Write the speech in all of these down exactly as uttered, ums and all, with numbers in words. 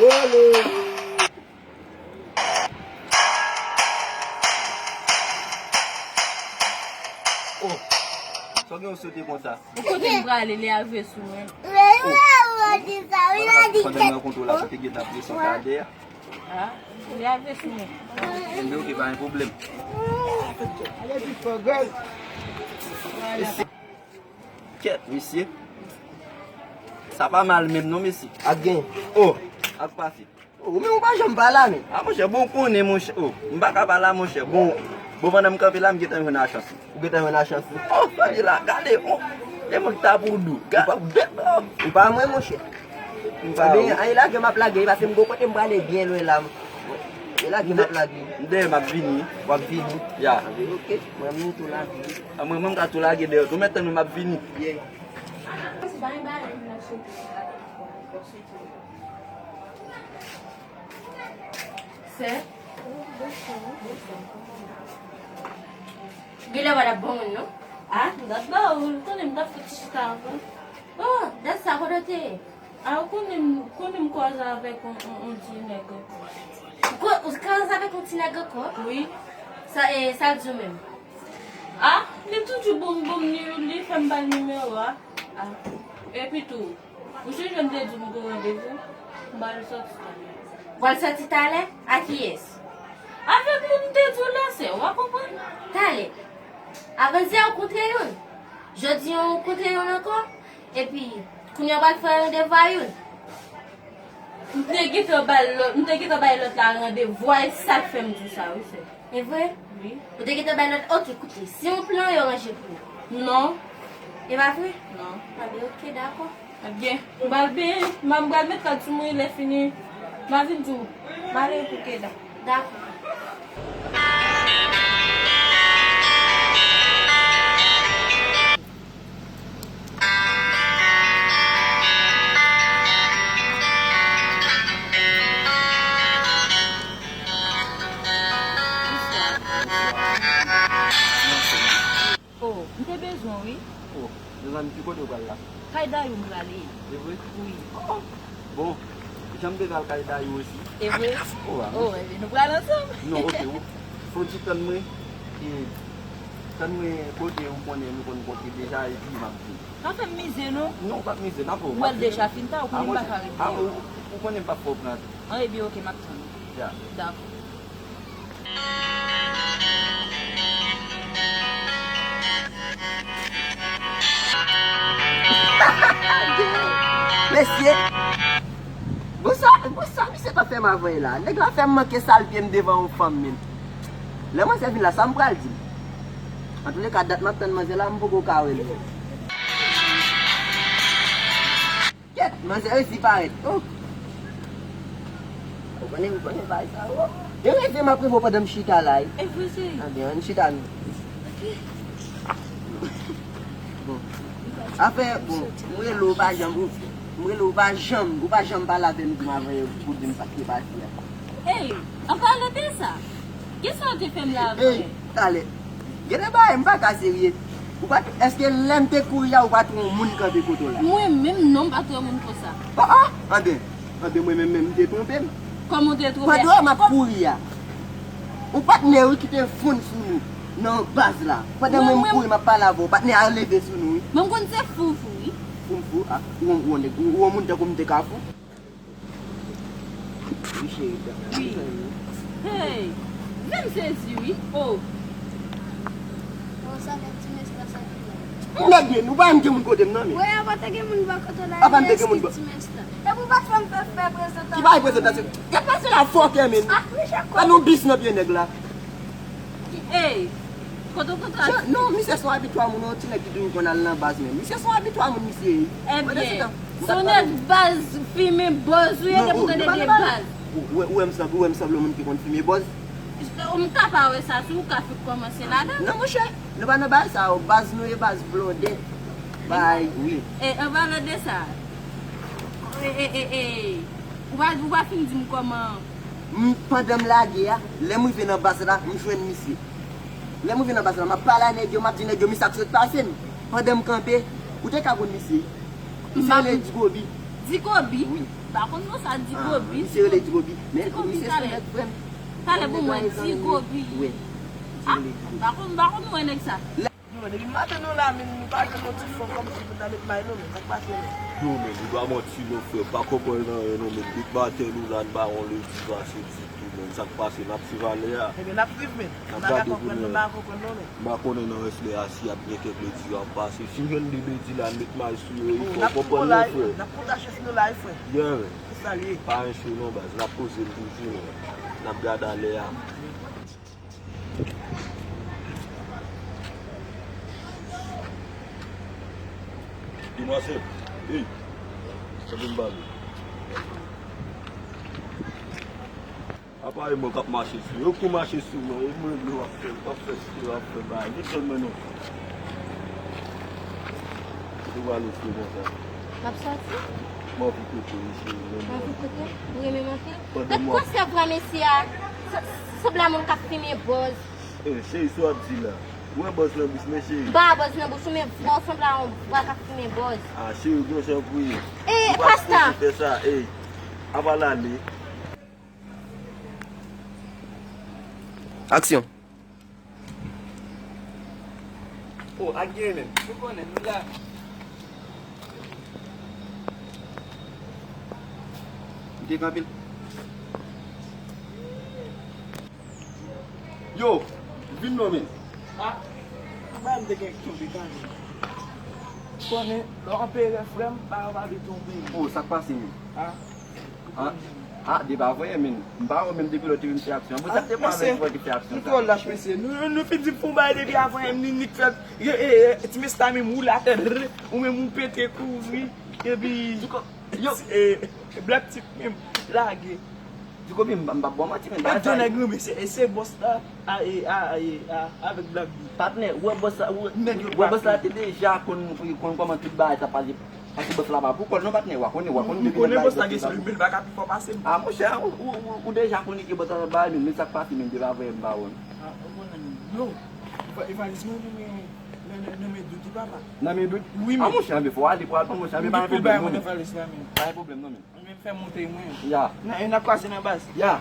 Oh, sa w gen w sote konsa? Kote m prale, li arive sou mwen. Pandan mwen kontre w la, ou te gentan prese w ta dèyè. Ah, li arive sou mwen. Enben, oke, pa gen pwoblèm. Kèt, mesye. Sa pa mal menm non, mesye. Ak gen. Oh, ak pase. Oh, men ou pa janm pa la, men. Ah, monchè, bon, ou konnen, monchè. Oh, m pa ka pa la, monchè. Bon, bon, pandan m kanpe la, m gentan jwenn achans. Ou gentan jwenn achans ou? Oh, sa di la, gade, oh. E mwen ki ta pou dou. Ou pa bèt, oh. Ou pa mwen, monchè. M pa ou. Ebyen, an, e lage m ap lage, paske m gon kote m prale byen lwen la. E lage m ap lage. M dèyè m ap vini. W ap vini? Ya. Anben, oke. Mwen, m tou lage. Ah, mwen, mwen, m ka tou lage dèyè. Ou mèt tann mwen, m ap vini. Yeah. Sè. Genlè w pa t ap bon moun, non? Ah, m t ap ba ou, ou konnen m t ap fè ti chita ankò. Oh, dat sa, kote w te ye? Ah, ou konnen m, konnen m kwaze avèk yon, yon, yon ti nèg ankò. Ou kwa-, ou kwaze avèk yon ti nèg ankò? Wi. Sa, e, sa l di w menm? Ah, li toujou bon, bon, li, li fè m ba l nimewo a. Ah, epi tou, ou sonje m te di w m gen randevou? M pral sòti talè. W pral sòti talè? A kiyès? Avèk moun m te di w la, sè, w pa konprann? Talè. Avantyè ou kontre youn. Jodi a ou kontre youn ankò. Epi, kounye a w pral fè randevou a youn. M te gentan bay lòt, m te gentan bay lòt la randevou a, e sa k fè m di w sa, wi, sè. E vre? Wi. Ou te gentan bay lòt, oke, koute, se yon plan yo ranje pou ou. Non. E pa vre? Non. Anben, oke, dakò. Ebyen, m pral benyen, m pral met rad sou mwen, lè fini, m a vin di w, m ale pou Keda. Dakò. Oh, m te bezwen w, wi. Oh, mezanmi, ki kote w pral la? Kay Dayou m prale. E vre? Wi. Oh, bon, jan m te pral kay Dayou osi. E vre? Oh, ah, oh, ebyen, nou pral ansanm. Non, oke, ou, fò w ti tann mwen, e, tann mwen kote ou konnen nou konn kontre deja, epi m ap vini. Pa fè m mize, non. Non, ou p ap mize, n ap wè. M pral deja fin ta, ou konnen m pa ka rete. Ah, ou, ou konnen m p ap fè w pran tan. An, ebyen, oke, m ap tann ou. Ya. Dakò. Mesye! Bon sa, bon sa misye t ap fè m avanyè la. Nèg la fè m manke sal pye m devan yon fanm menm. Lè manzè vin la, sa m pral di l? Antouleka, dat m ap tann manzè la, m poko ka wè l. Kèt, manzè resi parèt. Oh. Ou konnen, ou konnen bagay sa, oh. E reve m ap reve w pandan m chita la, wi. E vre, cheri. Anben, ann chita nou. Ok. Bon. Afè, bon, m rele w pa janm, ou, m rele w pa janm, ou pa janm pale avè m, di m avanyè pou di m sa k te pase a. Ey, an palan de sa, kisa w te fè m la avanyè? Ey, talè. Genlè bagay, m pa ka serye. Ou pa t, èske lè m te kouri a, ou pa t wè yon moun kanpe kote w la? Mwen menm, non, m pa t wè moun konsa. Oh, oh, anben, anben, mwen menm, menm, m te twonpe m. Kòman w te twonpe? Pandan m ap kouri a, yon patnè wi ki te fonn sou nou nan baz la. Pandan mwen, mwen, m kouri, m ap pale avè w, patnè a leve sou nou, wi. Mwen, m konn se fou, fou, wi. Fou, m fou, ah, ou, ou, ou, ou, yon moun tankou m te ka fou? Wi, cheri, dan. Wi. Hey! Men m sezi, wi. Oh! Oh, sa nèg ti mèsta sa ki la. Mèd, men, ou pa menm gen moun kote m nan, men. Wi, apa te gen moun bò kote w la. Apa m te gen moun bò. Ti mèsta. Epi w pa t fè m fè, fè prezantasyon. Ki bagay prezantasyon? Gad pase la fòkè, men. Ah, wi, chèf. Pa nou bis nan pye nèg la. Ey, kote w kontre ak... Non, misye se yon abitwa moun, yon ti nèg ki toujou konn al nan baz menm. Misye se yon abitwa moun, misye ye. Ebyen, se yon nèg baz fimen bòz ou ye, depi w tande de baz. Ou, ou, ou wè m sanble, ou wè m sanble yon moun ki konn fimen bòz? M ka pa wè sa, si w ka fin kòmanse ladan. Non, monchè, nou pa nan bagay sa yo. Baz nou ye, baz blòdè. Bay, wi. E, an palan de sa, e, e, e, e, ou pa, ou pa fin di m kòman M, pandan m lage a, lè m rive nan baz la, m jwenn misye. Lè m rive nan baz la, m ap pale a nèg yo, m ap di nèg yo, men sa k sot pase m. Pandan m kanpe, ou te ka konn misye. Misye rele Dikobi. Dikobi? Wi. Pa konn non sa, Digobi. Misye rele Digobi. Men misye se nèg vrèman. Talè pou mwen, Digobi. Wi. Ah, pa konn, pa konn mwen nèg sa. Yo, depi maten nou la, men nou pa jwenn yon ti fon kòmsi pou n ta met may non, men sa k pase non? Yo, men, nou pa manti non, frè, pa konprann anyen non, men, depi maten nou la, n pa wè yon ledi pase ditou, men, sa k pase, n ap swiv ale a. Ebyen, n ap swiv, men. N ap gade pou nou. Nou pa konprann non, men. M pa konnen nan rès lè a si ap gen kèk ledi k ap pase. Si n jwenn de ledi la, n met may sou yo, wi, fò w konprann non, frè. N ap konn ta chans nou la, wi, frè. Yeah, men. Se sa l ye. Pa yon cho non, baz. N ap poze l toujou, men. N ap gade alè a. Demwazèl, ey, sa vin ba nou. Apa e mwen k ap mache sou yo, k mache sou mwen, e mwen yo ap fè, ap fè, ap fè bagay. Vin jwenn mwen non. Ou pale fre konsa. M ap sòti. M anvi kote wi, cheri, men. M anvi kote? Ou renmen m anpil? Gad konsèv vwa mesye a. Sa, sa sanble a moun k ap fimen bòz. E, cheri, sa w ap di la? Ou wè bòz nan bouch mwen, cheri? M pa wè bòz nan bouch ou, men vwa w sanble a yon vwa k ap fimen bòz. A, cheri, ou gen jan pou ye. E, pasta! Ou pa sipoze fè sa, e. Apa l ale? Aksyon. Oh, ak gen men. Ou konnen, nou la. M te kanpe l. Yo, vin non men. Ah, m pa m te gen tonbe kanpe. Konnen, lè w anperè frè m, pa yo pa vle tonbe. Oh, sa k pase men? Ah. Ah, ah, depi avan yè men. M pa wè menm depi lè w te vin fè aksyon. Bon, sa te pa avèk frè ki fè aksyon sa. Nou twò lach, mesye. Nou, nou fin di pou bay depi avan yè, ni, ni fè, e, e, e, ti mesye ta menm woule atè, rrr, ou menm ou pete kouri, epi, yo, e, Black Tip menm, lage. Dikobi, m, m p ap ba w manti, men, e bagay de sa nèg yo, men se, e se bòs la, a, e, a, e, a, avèk Black Tip. Patnè, ou wè bòs la, ou wè, ou wè bòs la te deja konn, konn kòman tout bagay sa pase. Paske bòs la pa pou kò l non, patnè, w a konnen, w a konnen depi lè bagay bòs la gen sou li, men l pa ka pi fò pase m. A, monchè, ou, ou, ou, ou deja konnen ke bòs la nan bagay, men, men sa k pase, men, depi avan yè m pa wè l. A, ou konnen, men, yo, Eva-, Evalis mwen, men, men, men, men, men, men, dout, papa. Nan men dout? Wi, men. A, monchè, anben, fò w ale pou w al pran, monchè, anben, pa gen pwoblèm non, men. Anpil pil bagay mwen nan Evalis la, men. Pa gen pwoblèm non, men. Mwen menm fè moute mwen. Ya. Nan, e n ap kwaze nan baz. Ya.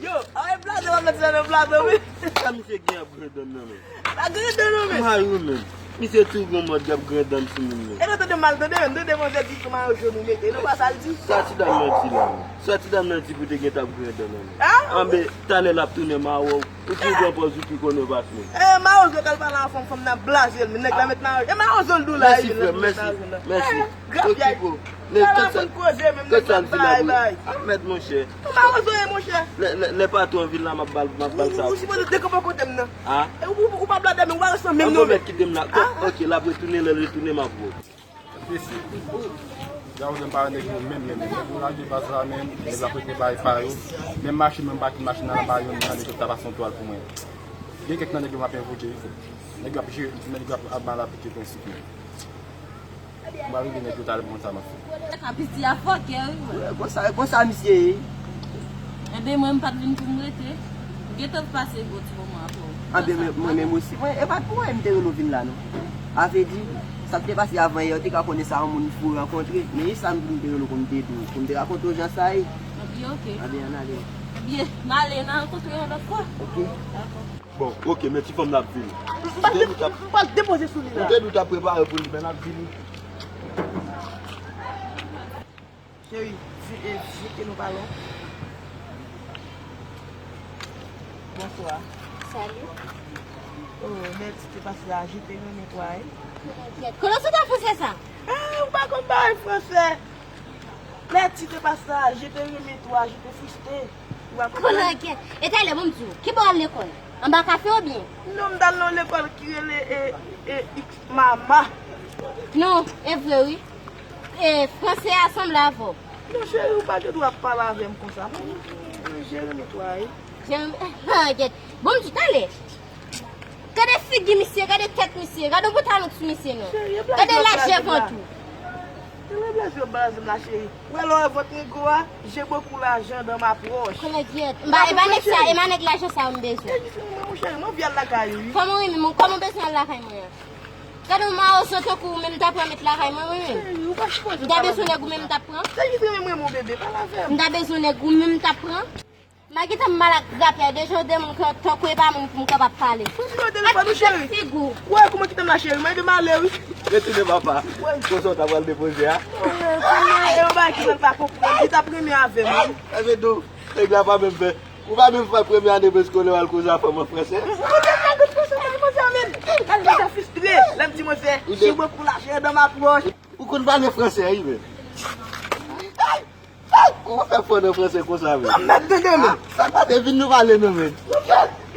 Yo, a, e blaze w ap mete nan blaze, wi. Sa misye gen ap grenn dan nan men. Pa grenn dan nan men. Mari w menm. Misye tou gon mòd y ap grenn dan sou moun nan. E nou tande mal tande menm, tande manzè di sou mayo jòn ou mete. E nou pa sa l di. Sa ti dam nan di la menm. Sa ti dam nan di pou te gen t ap grenn dan nan men. Ah? Anben, talè l ap tounen mawon. Ou pi gran pòz ou pi konnen w pa fini. E, mawozo k al pale a fanm, fanm nan blaze l, men nèg la met mawozo. E mawozo l dou la, mèsi, frè m, mèsi, mèsi. Grapyay. Okipe w. Sa la moun koze menm, nèg la bay, bay. A, mèt monchè. Ou mawozo ye, monchè. Lè, lè, lè patwon vin la, m ap ba l, m ap ba l sa. Ou, ou sipoze dekanpe kote m nan. A? E, ou, ou, ou pa blaze men, ou pa ret nan menm non. Mèt kite m la. Oke, l ap retounen, lè l retounen, m ap wè w. Mesye, gade w menm pa wè nèg yo menm, menm, menm. Nèg yo lage baz la menm, nèg yo ap rete bay pa yo. Menm machin, menm pakin machin nan ba yo, nan nèg yo ta pase yon twal pou mwen. Gen kèk nan nèg yo m ap envoke, wi, frè. Nèg yo ap jere, nèg yo ap, ap mal aplike prensip yo. M pa rive nèg yo talè pou mwen sa m ap fè. Kapiti a fòkè, wi, frè. Konsa, konsa misye ye. Enben, mwen, m pa t vin pou m rete. M gentan pase bon ti moman avè w. Anben, mwen, mwen menm osi, mwen, e pa t pou anyen m te rele w vin la, non. A vle di, sa k te pase avan yè, ou te ka konnen sa yon moun fou rankontre. Men e sa m vin te rele w pou m te di w, pou m te rakonte w jan sa ye. Anben, oke. Anben, ann ale. Ebyen, m ale, n a rankontre yon lòt fwa. Oke. Dakò. Bon, oke, men ti fanm nan ap vini. M pral depoze sou li la. Ou te di w t ap prepare pou li, men l ap vini. Cheri, vi-, e, vizite nou pa lwen. Bonswa. Salut. Oh, lè ti te pase a, je te renmen twa, e. Kòlòkyèt. Kòlòkyèt, sa fransè sa? Ah, ou pa konn pale fransè. Lè ti te pase a, je te renmen twa, je te friste. Ou pa konprann? Kòlòkyèt. E talè, bon, m di w, ki bò w al lekòl? Anba kafe oubyen? Non, m t al nan lekòl ki rele, e, e, X Mama. Non, e vre, wi. E, fransè a sanble avè w. Non, cheri, ou pa gen dwa ap pale avè m konsa. Jeremi twa, wi. Jeremi, ah, gèt. Bon, m di, talè. Gade figi misye, gade tèt misye, gade yon bout talon sou misye, non. Gade lajè vant ou. Se lè blaze yo blaze m la, cheri. Ou wè lè w wè vant mwen gwo a, j'ai beaucoup l'argent dans ma poche. Kòlòkyèt. M pa, e pa nèg sa, e pa nèg lajan sa yo m bezwen. E jistis mwen, mon cheri, m anvi al lakay ou, wi. Kòman w renmen, kòman w bezwen al lakay mwen an? Gade yon mawozo tankou ou menm ta pran met lakay mwen, wi, menm. Cheri, ou pa sipoze pale avè m konsa. M ta bezwen nèg ou menm m t ap pran. Sa ki fè menm mwen, mon bebe, pale avè m. M ta bezwen nèg ou menm m t ap pran. Magi tan m mal ak grapè, deja w de moun k-, tankou e pa moun pou m kapab pale. Kontinye w telefòn ou, cheri. Ak ti tèt figi w. Wè, kouman ki tan m la, cheri? Mwen gen malè, wi. Retounen, papa. Wè. Konsa w ta pral depoze a? Wè, kounye a, e yon bagay ki fè m pa konprann. Li t ap renmen avè m, wi. Enben, nou, nèg la pa menm fè. Ou pa menm fè premye ane preskolè w al koze a fanm an fransè? Ou te fè gout fransè, mwen fransè a menm. Al deja fistre. Lè m di mwen fè, je bokou la, je dans ma poche. Ou konn pale fransè, wi, men. Ou fè fò nan fransè konsa, men. Mèt tande, men. Sa pa te vin nou pale, non, men.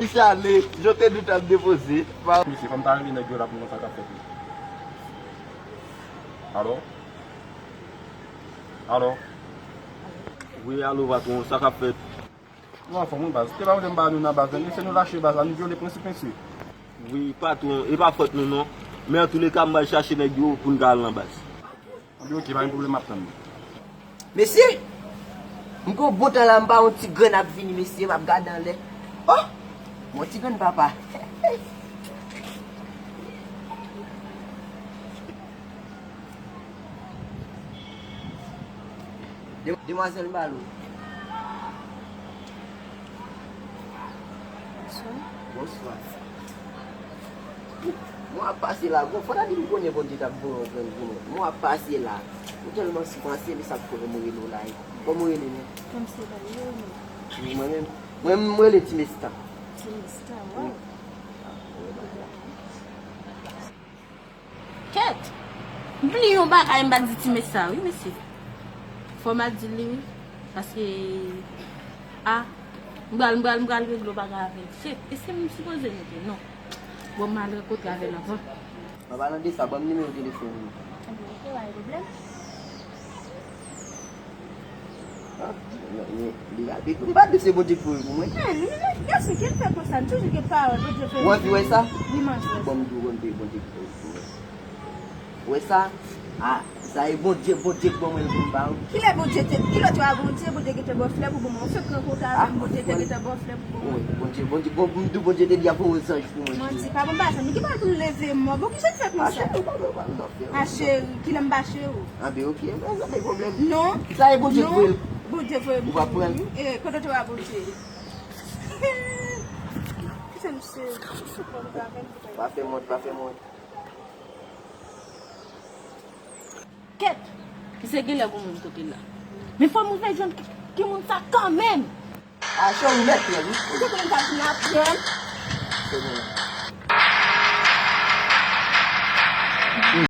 Misye ale, je te doute ap depoze. Mesye, fò m ta rele nèg yo la pou m konn sa k ap fèt, wi. Alo? Alo? Wi, alo, patwon, sa k ap fèt? Nou anfòm, wi, baz. Te pa vle m ba nou nan baz la, men se nou lache baz la, nou vyole prensip, mesye. Wi, patwon, e pa fòt nou, non. Men antouleka, m pral chache nèg yo pou n ka al nan baz. Anben, oke, pa gen pwoblèm, m ap tann nou. Mesye, m gon bon tan la, m pa yon ti grenn ap vini, mesye, m ap gade anlè. Oh! Mon ti grenn papa. De-, demwazèl, m ba l ou. Bonswa. Bonswa. Mwen ap pase la, bon, fò ta di m konnen Bondye t ap voye yon grenn pou mwen. Mwen ap pase la. Mwen tèlman sou panse, men sa k fè mwen rele w la. Kòman w rele, non? Kòm se la, yo, non. Wi, mwen menm. Mwen, mwen rele Ti Mesta. Ti Mesta, waw. Wi. Kèt! M bliye yon bagay, m pa t di ti mesye sa, wi, mesye. Fò m al di li, wi. Paske, a, m pral, m pral, m pral regle yon bagay avè l. Shit, e se m sipoze rete, non. Bon, m al rankontre avè l anvan. An palan de sa, ban m nimewo telefòn ou. Ebyen, oke, pa gen pwoblèm. Ah, men, men, li rapi tou. M pa di se Bondye k voye pou mwen. Eh, li, li, gason, ki l fè konsa? M toujou gen pawòl, Bondye voye pou mwen. Ou anvi wè sa? Wi, m anvi wè sa. Bon, m di w Bondye, Bondye k voye pou mwen. Ou wè sa? Ah, sa e Bondye, Bondye k ban mwen l pou m ba ou. Kilè Bondye te, kilè w te wè Bondye, Bondye gentan ba w flè pou ban mwen? Ou fèk rankontre avè m, Bondye te gentan ba w flè pou ban mwen? Wi, Bondye, Bondye, bon, m di w Bondye te di ap voye yon zanj pou mwen, cheri. Manti, pa ban m pa zanj. Men ki bagay pou l leve m? Bon, kisa k fè konsa? Ah, cheri, ou pa, ou pa, ou pa, ou pa. Ah, cheri, kilè m ba cheri w? Ah, ben, oke, ben, sa pa gen pwoblèm. Non. Sa e Bondye k voye l. Bondye voye m pou ou. Ou pa pran l? E, kote w te wè Bondye? Kisa misye, misye pran avè m? Pa fè mont, pa fè mont. Kèt! Misye genlè gon moun kote l la. Men fò m rive jwenn ki, ki moun sa kanmenm! A, cheri, ou mèt pran l, wi. Ou te konnen m t ap vin apre l? Se bon.